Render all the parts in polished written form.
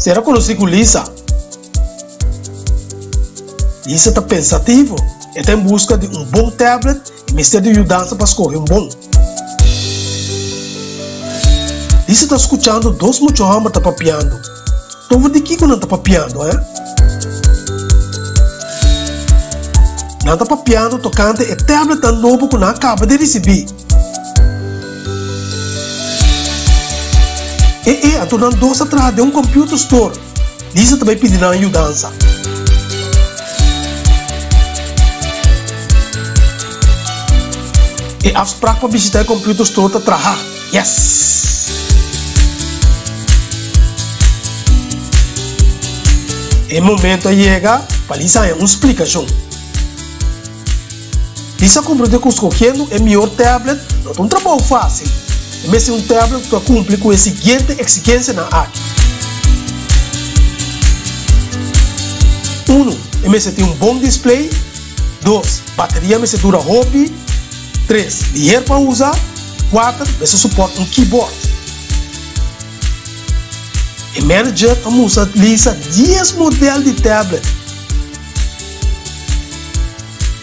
Sera konosí ku Lisa. Lisa ta pensativo, e ta en buska di un bon tablet i mester di yudansa pa skohe un bon. Lisa ta skuchando dos mucha hòmber ta papiando. Over di kiko nan ta papiando, eh? Nan ta papiando tokante e tabletnan nobo ku nan a kaba di risibí. E e, anto nan dos a traha den un computer store. Lisa ta bai pidi nan yudansa. E afsprak pa bishita e computer store ta traha. Yes! E momento a yega pa Lisa haña un splikashon. Lisa komprendé ku skohiendo e mihor tablet no ta un trabou fásil. E mester un tablet ku ta kumpli ku e siguiente eksigensianan aki. Unu, e mester tin un bon display. Dos, bateria mester dura hopi. Tres, liher pa usa. Kuater, mester suport un keyboard. E manager a mustra Lisa dies model di tablet.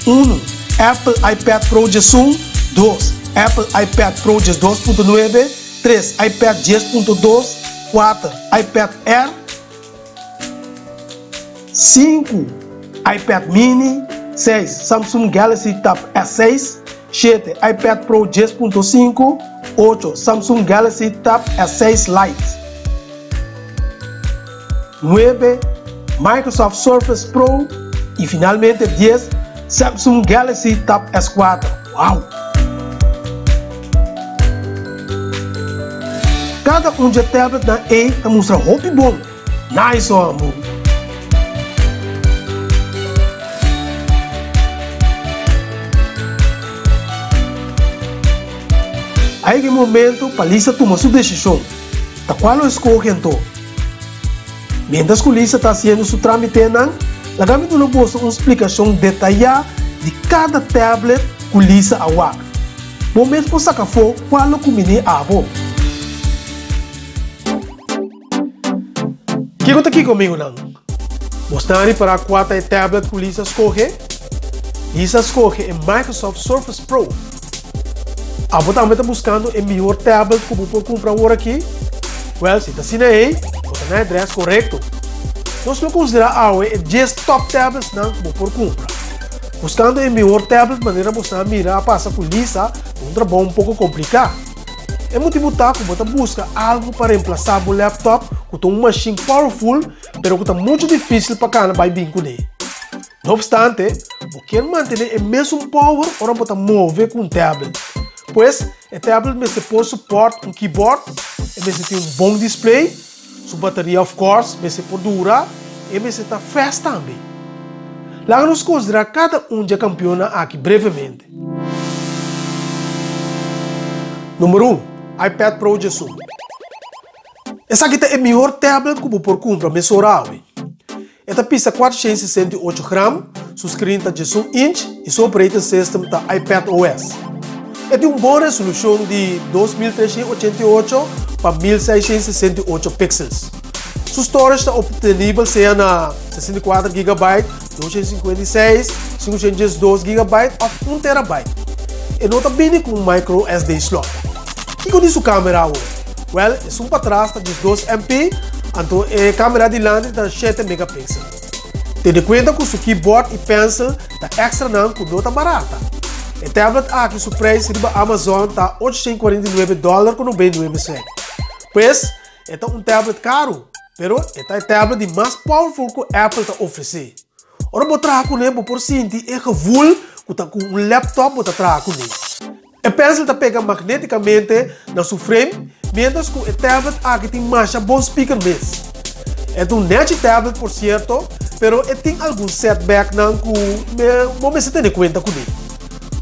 Unu, Apple iPad Pro 11, dos, Apple iPad Pro 12.9, tres, iPad 10.2, kuater, iPad Air, sinku, iPad Mini, seis, Samsung Galaxy Tab S6, shete, iPad Pro 10.5, ocho, Samsung Galaxy Tab S6 Lite. Nuebe, Microsoft Surface Pro y finalmente dies, Samsung Galaxy Tab S kuater. Wow! Kada un dje tabletnan ei ta mustra hopi bon. Nice one, bro! A yega e momento pa Lisa tuma su desishon. Ta cual lo escoge anto? Mientras cu Lisa ta haciendo su tramitenan, laga mi duna boso un splicacion detaya di cada tablet cu Lisa a wak. Bo mes por saca afo cual lo cumbini abo. Kico ta kico, amigonan? Bo sta ripara cua ta e tablet cu Lisa scoge? Lisa scoge e Microsoft Surface Pro. Abo tambe ta buscando e mihor tablet cu bo por cumpra awor aki? Well, si ta asina ei, bo ta na e adres corecto. Nos lo considera awe e dies top tabletsnan cu bo por cumpra. Buscando e mihor tablet manera bo sa mira a pasa cu Lisa ta un trabou un poco complica. E motibu ta cu bo ta busca algo pa reemplasa bo laptop cu ta un machine powerful pero cu ta mucho dificil pa cana bay bin cune. No obstante, bo kier mantene e mesun power ora bo ta move cu un tablet. Pues, e tablet mester por support un keyboard, e mester tin un bon display, su bateria of course mester por dura, e mester ta fast tambe. Laga nos considera cada un dje campeonnan aki brevemente. Number un, iPad Pro 11. Esaki ta e mihor tablet cu bo por cumpra mesora awe. E ta pisa 468 gram, su screen ta 11 inch y su operating system ta iPad OS. E tin un bon resolucion di 2388 pa 1668 pixels. Su storage ta obtenibel sea na 64 gigabyte, 256, 512 gigabyte of 1 terabyte. E no ta bini cu un micro SD slot. Kico di su camera awor? Well, esun patras ta 12 MP, anto e camera dilanti ta 7 megapixel. Tene cuenta cu su keyboard y pencil ta extranan cu no ta barata. E tablet aki su prijs riba Amazon ta 849 dollar cu 99 cent. Pues, e ta un tablet caro, pero e ta e tablet di mas powerful cu Apple ta ofrece. Ora bo traha cune bo por sinti e gevoel cu ta cu un laptop bo ta traha cune. E pencil ta pega magneticamente na su frame, mientras cu e tablet aki tin masha bon speaker mes. E ta un nechi tablet por cierto, pero e tin algun setbacknan cu bo mester tene cuenta cune.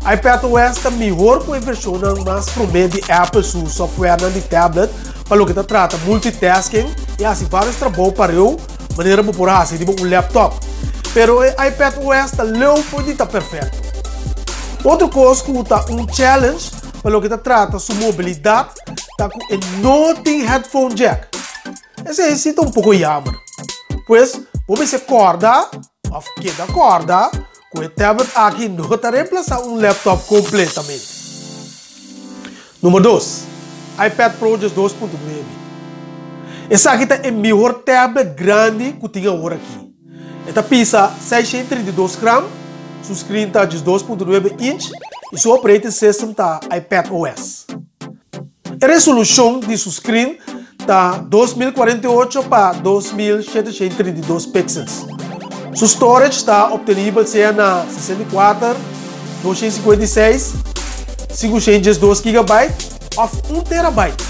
iPadOS ta mihor cu e versionnan mas prome di Apple su softwarenan di tablet pa loke ta trata multitasking y haci varios trabou pareu manera bo por haci riba un laptop. Pero e iPadOS ta leu for di ta perfecto. Otro cos cu ta un challenge pa loke ta trata su mobilidad ta cu e no tin headphone jack. Esei si ta un poko jammer. Pues, bo mester kòrda òf keda kòrda ku e tablet aki no ta remplasá un laptop kompletamente. Number dos, iPad Pro 12.9. Esaki ta e mihor tablet grandi ku tin awor aki. E ta pisa 632 gram, su screen ta 12.9 inch i su operating system ta iPad OS. E resolushon di su screen ta 2048 pa 2732 pixels. Su storage ta obtenibel sea na 64, 256, 512 gigabyte òf 1 terabyte.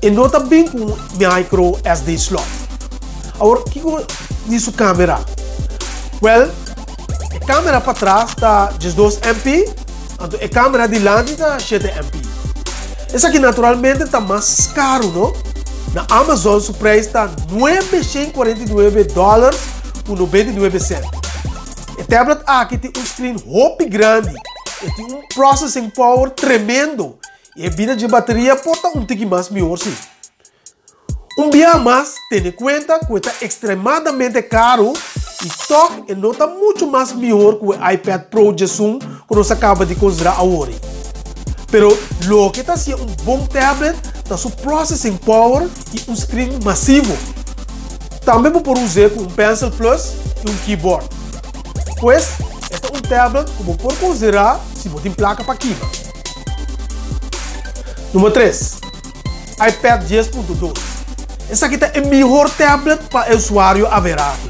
E no ta bin ku un micro SD slot. Awor, kiko di su kamera? Well, e kamera patras ta 12 MP, anto e kamera dilanti ta 7 MP. Esaki naturalmente ta mas karu, no? Na Amazon su preis ta 949 dòlars ku 99 sènt. E tablet aki tin un screen hopi grandi, e tin un processing power tremendo i e bida di bateria por ta un tiki mas mihor si. Un bia mas, tene kuenta ku e ta ekstremadamente karu i tòg e no ta muchu mas mihor ku e iPad Pro 11 ku nos a kaba di konsiderá awor. Pero loke ta hasié un bon tablet ta su processing power i un screen masivo. Tambe bo por us'é ku un Pencil Plus i un keyboard. Pues, e ta un tablet ku bo por konsiderá si bo tin plaka pa kima. Number tres, iPad 10.2. Esaki ta e mihor tablet pa e usuario averahe.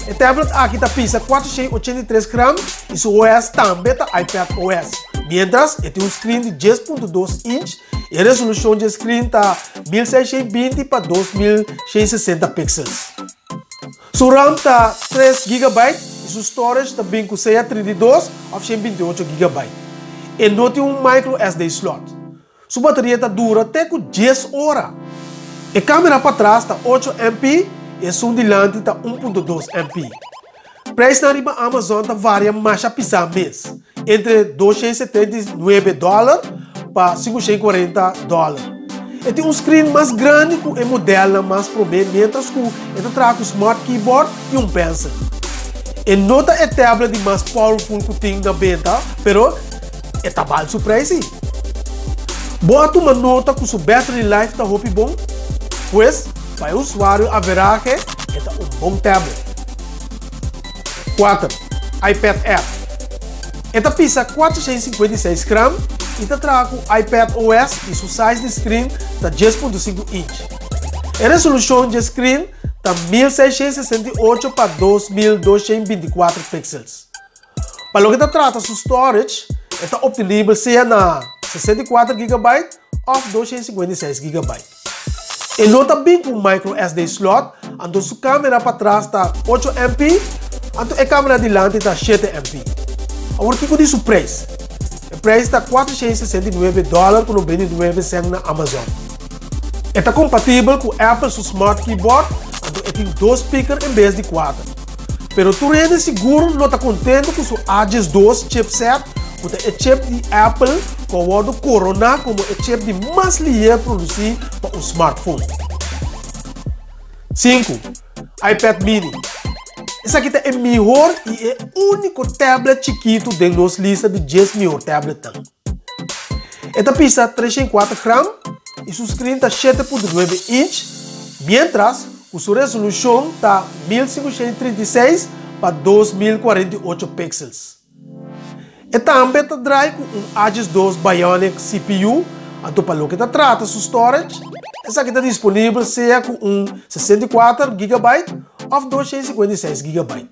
E tablet aki ta pisa 483 gram i su OS tambe ta iPad OS. Mientras, e tin un screen di 10.2 inch i e resolushon di e screen ta 1620 pa 2660 pixels. Su RAM ta 3 gigabyte i su storage ta bin ku sea 32 òf 128 gigabyte. E no tin un micro SD slot. Su bateria ta dura te ku 10 ora. E kamera patras ta 8 MP i esun dilanti ta 1.2 MP. Preisnan riba Amazon ta varia masha pisá mes, entre 279 dòler pa 540 dòler. E tin un screen mas grandi ku e modelnan mas promé miéntras ku e ta traha ku smart keyboard i un pencil. E no ta e tablet di mas powerful ku tin na benta, pero e ta bal su preis si. Bo a tuma nota ku su battery life ta hopi bon? Pues, pa e usuario averahe e ta un bon tablet. 4, iPad Air. E ta pisa 456 gram i ta traha ku iPad OS i su size di screen ta 10.5 inch. E resolushon dje screen ta 1668 pa 2224 pixels. Pa loke ta trata su storage, e ta obtenibel sea na 64 gigabyte òf 256 gigabyte. E no ta bin ku un micro SD slot, anto su kamera patras ta 8 MP, anto e kamera dilanti ta 7 MP. Awor kiko di su preis? E preis ta 469 dòler ku 99 sènt na Amazon. E ta kompatibel ku Apple su Smart Keyboard, anto e tin dos speaker en bes di kuater. Pero tur hende sigur lo ta kontentu ku su A12 chipset, ku ta e chip di Apple ku a wòrdu koroná komo e chip di mas liher produsí pa un smartphone. 5, iPad Mini. Esaki ta e mihor i e úniko tablet chikitu den nos lista di djes mihor tabletnan. E ta pisa 304 gram i su screen ta 7.9 inch, miéntras ku su resolushon ta 1536 pa 2048 pixels. E tambe ta drai ku un A12 Bionic CPU, anto pa loke ta trata su storage, esaki ta disponibel sea ku un 64 gigabyte òf 256 gigabyte.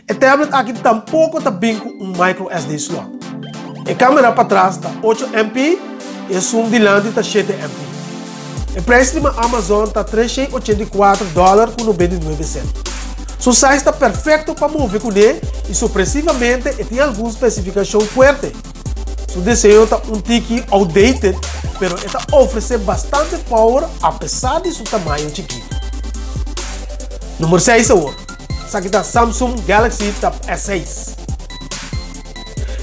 E tablet aki tampoko ta bin ku un micro SD slot. E kamera patras ta 8 MP i esun dilanti ta 7 MP. E preis riba Amazon ta 384 dòler ku 99 sènt. Su size ta perfekto pa move kuné i sorpresivamente e tin algun spesifikashon fuerte. Su diseño ta un tiki outdated, pero e ta ofresé bastante power apesar di su tamaño chikitu. Number seis awor. Esaki ta Samsung Galaxy Tab S6.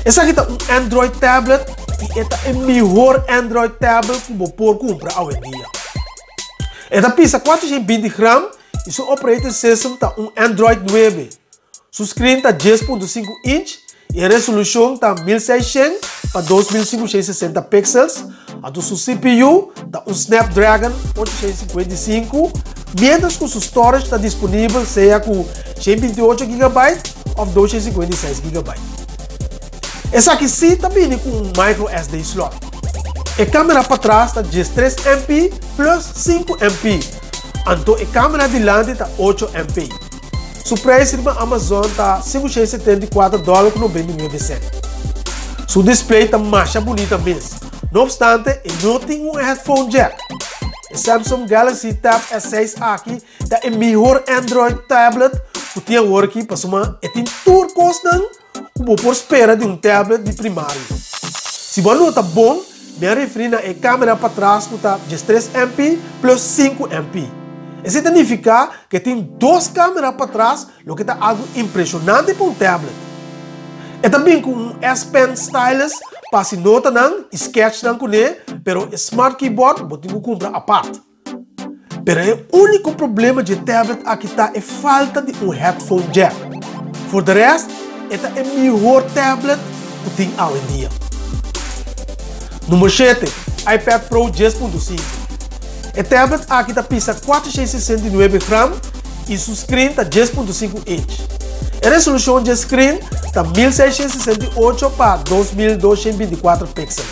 Esaki ta un Android tablet i e ta e mihor Android tablet ku bo por kumpra awendia. E ta pisa 420 gram i su operating system ta un Android 9. Su screen ta 10.5 inch i e resolushon ta 1600 pa 2560 pixels. Anto su CPU ta un Snapdragon 855, mientras ku su storage ta disponibel sea ku 128 GB òf 256 GB. Esaki sí ta bini ku un micro SD slot. E kamera patras ta 13 MP plus 5 MP, anto e kamera dilanti ta 8 MP. Su prijs riba Amazon ta 574 dòler ku 99 sènt. Su display ta masha bunita mes. No obstante, e no tin un headphone jack. E Samsung Galaxy Tab S6 aki ta e mihor Android tablet ku tin awor aki pasobra e tin tur kosnan ku bo por spera di un tablet di primario. Si bo a nota bon, mi a referí na e kamera patras ku ta 13 MP plus 5 MP. Esei ta nifiká ku e tin dos kamera patras, loke ta algu impreshonante pa un tablet. E ta bin ku un S Pen stylus pa hasi notanan i sketchnan kuné, pero e smart keyboard bo tin ku kumpra apart. Pero e úniko problema dje tablet aki ta e falta di un headphone jack. For de rest, e ta e mihor tablet ku tin awendia. Number shete, iPad Pro 10.5. E tablet aki ta pisa 469 gram i su screen ta 10.5 inch. E resolushon dje screen ta 1668 pa 2224 pixel.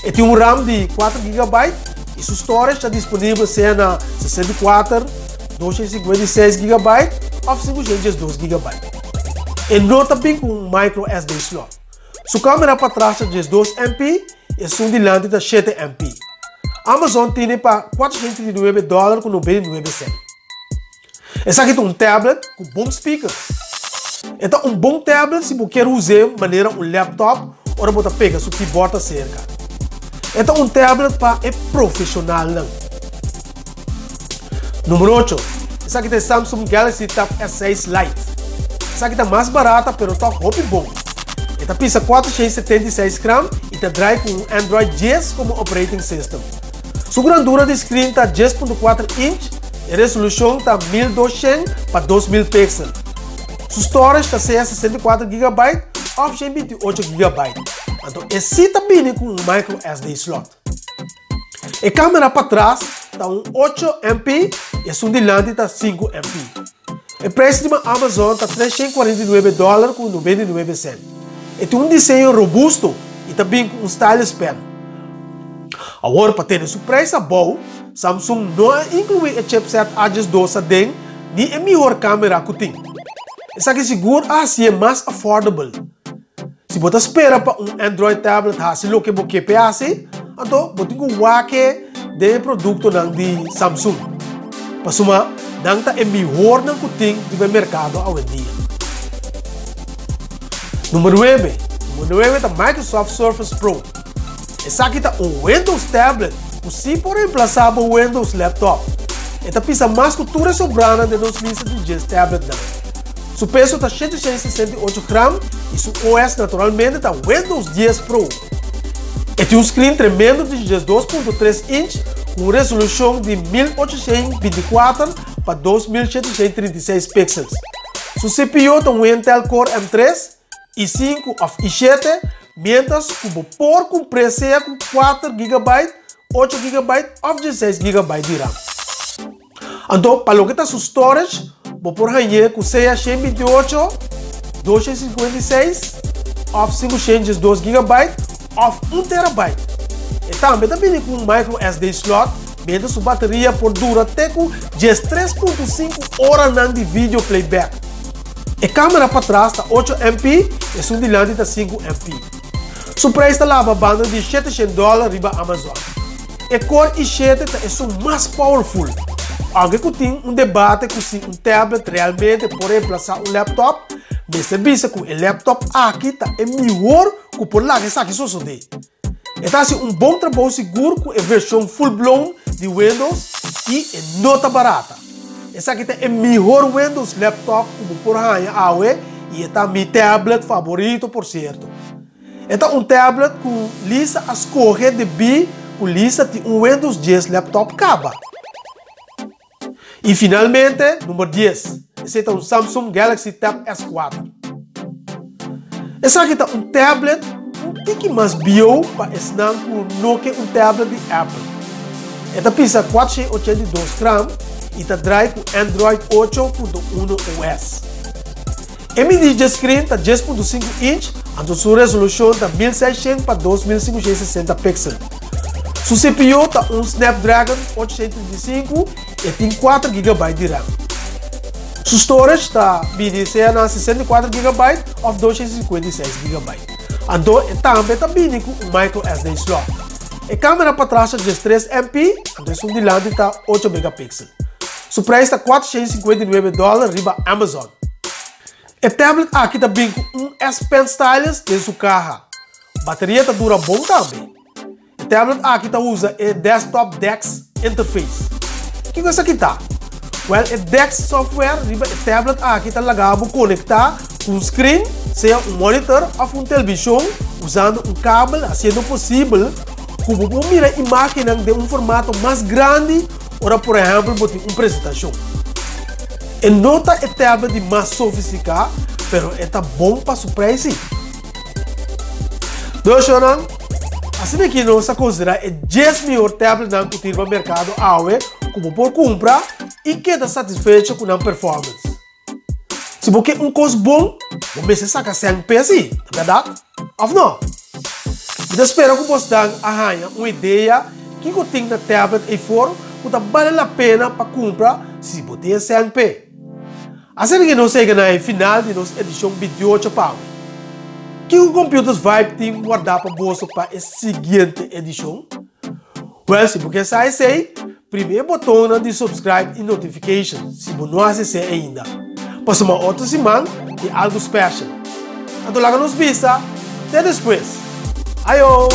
E tin un RAM di 4 gigabyte i su storage ta disponibel sea na 64, 256 gigabyte òf 512 gigabyte. E no ta bin ku un micro SD slot. Su kamera patras ta 12 MP i esun dilanti ta 7 MP. Amazon tine pa 439 dòler ku 99 sènt. Esaki ta un tablet ku bon speakers. E ta un bon tablet si bo kier us'é manera un laptop ora bo ta pega su keyboard aserka. E ta un tablet pa e profeshonalnan. Numero ocho, Esaki ta e Samsung Galaxy Tab S6 Lite. Esaki ta mas barata pero tòg hopi bon. E ta pisa 476 gram i ta drai ku un Android 10 komo operating system. Su grandura di screen ta 10.4 inch, e resolushon ta 1200 pa 2000 pixel. Su storage ta sea 64 gigabyte òf 128 gigabyte, anto e sí ta bini ku un micro SD slot. E kamera patras ta un 8 MP i esun dilanti ta 5 MP. E preis riba Amazon ta 349 dòler ku 99 sènt. E tin un diseño robusto i ta bin ku un stylus pen. Awor pa tene su preis abou, Samsung no a inkluí e chipset A12 aden ni e mihor kamera ku tin. Esaki sigur a hasié mas affordable. Si bo ta spera pa un Android tablet hasi loke bo ke p'e hasi, anto bo tin ku wak e den e produktonan di Samsung. Pasobra nan ta e mihornan ku tin riba e merkado awendia. Number nuebe, Number nuebe ta Microsoft Surface Pro. Esaki ta un Windows tablet ku sí por remplasá bo Windows laptop. E ta pisa mas ku tur e sobranan den nos lista di djes tabletnan. Su peso ta 768 gram i su OS naturalmente ta Windows 10 Pro. E tin un screen tremendo di 12.3 inch ku un resolushon di 1824 pa 2736 pixels. Su CPU ta un Intel Core M3, i5 òf i7, miéntras ku bo por kumpr'é sea ku 4 gigabyte, 8 gigabyte òf 16 gigabyte di RAM. Anto, pa loke ta su storage, bo por hañ'é ku sea 128, 256 òf 512 gigabyte òf 1 terabyte. E tambe ta bini ku un micro SD slot, mientras su bateria por dura te ku 13.5 oranan di video playback. E kamera patras ta 8 MP i esun dilanti ta 5 MP. Su prijs ta laba banda di 700 dòler riba Amazon. E Core i7 ta esun mas powerful. Aunke ku tin un debate ku si un tablet realmente por reemplasa un laptop, mester bisa ku e laptop aki ta e mihor ku por laga esaki sosode. E ta hasi un bon trabou sigur ku e vershon full blown di Windows i e no ta barata. Esaki ta e mihor Windows laptop ku bo por haña awe i e ta mi tablet faborito por sierto. E ta un tablet ku Lisa a skohe debí ku Lisa tin un Windows 10 laptop kaba. I finalmente, number 10, esei ta un Samsung Galaxy Tab S4. Esaki ta un tablet un tiki mas bieu pa esnan ku no ke un tablet di Apple. E ta pisa 482 gram i ta drai ku Android 8.1 OS. E midi dje screen ta 10.5 inch, anto su resolushon ta 1600 pa 2560 pixel. Su CPU ta un Snapdragon 835 e tin 4 gigabyte di RAM. Su storage ta bini sea na 64 gigabyte òf 256 gigabyte. Anto e tambe ta bini ku un micro SD slot. E kamera patras ta 13 MP, anto esun dilanti ta 8 megapixel. Su prijs ta 459 dòler riba Amazon. E tablet aki ta bin ku un S Pen stylus den su kaha. Bateria ta dura bon tambe. E tablet aki ta usa e desktop DeX interface. Kiko esaki ta? Wèl, e DeX software riba e tablet aki ta laga bo konektá ku un screen, sea un monitor òf un televishon, usando un kabel, hasiendo posibel ku bo por mira imágennan den un formato mas grandi ora por ehèmpel bo tin un presentashon. E no ta e tablet di mas sofistiká, pero e ta bon pa su preis sí. Doshonnan, asina ki nos a konsiderá e djes mihor tabletnan ku tin riba merkado awe ku bo por kumpra i keda satisfecho ku nan performance. Si bo ke un kos bon, bo mester saka sèn p'e si, ta bèrdat òf nò? Mi ta spera ku bosnan a haña un idea kiko tin na tablet eifor ku ta bale la pena pa kumpra si bo tin e sèn p'e. Asina ke nos yega na e final di nos edishon 28 pa awe. Kiko Computers Vibe tin wardá pa boso pa e siguiente edishon? Wèl, si bo ke sa esei, primi e botonnan di subscribe i notification si bo no hasi esei ainda. Pasobra otro siman tin algu special. Anto laga nos bisa, te despues. Ayo!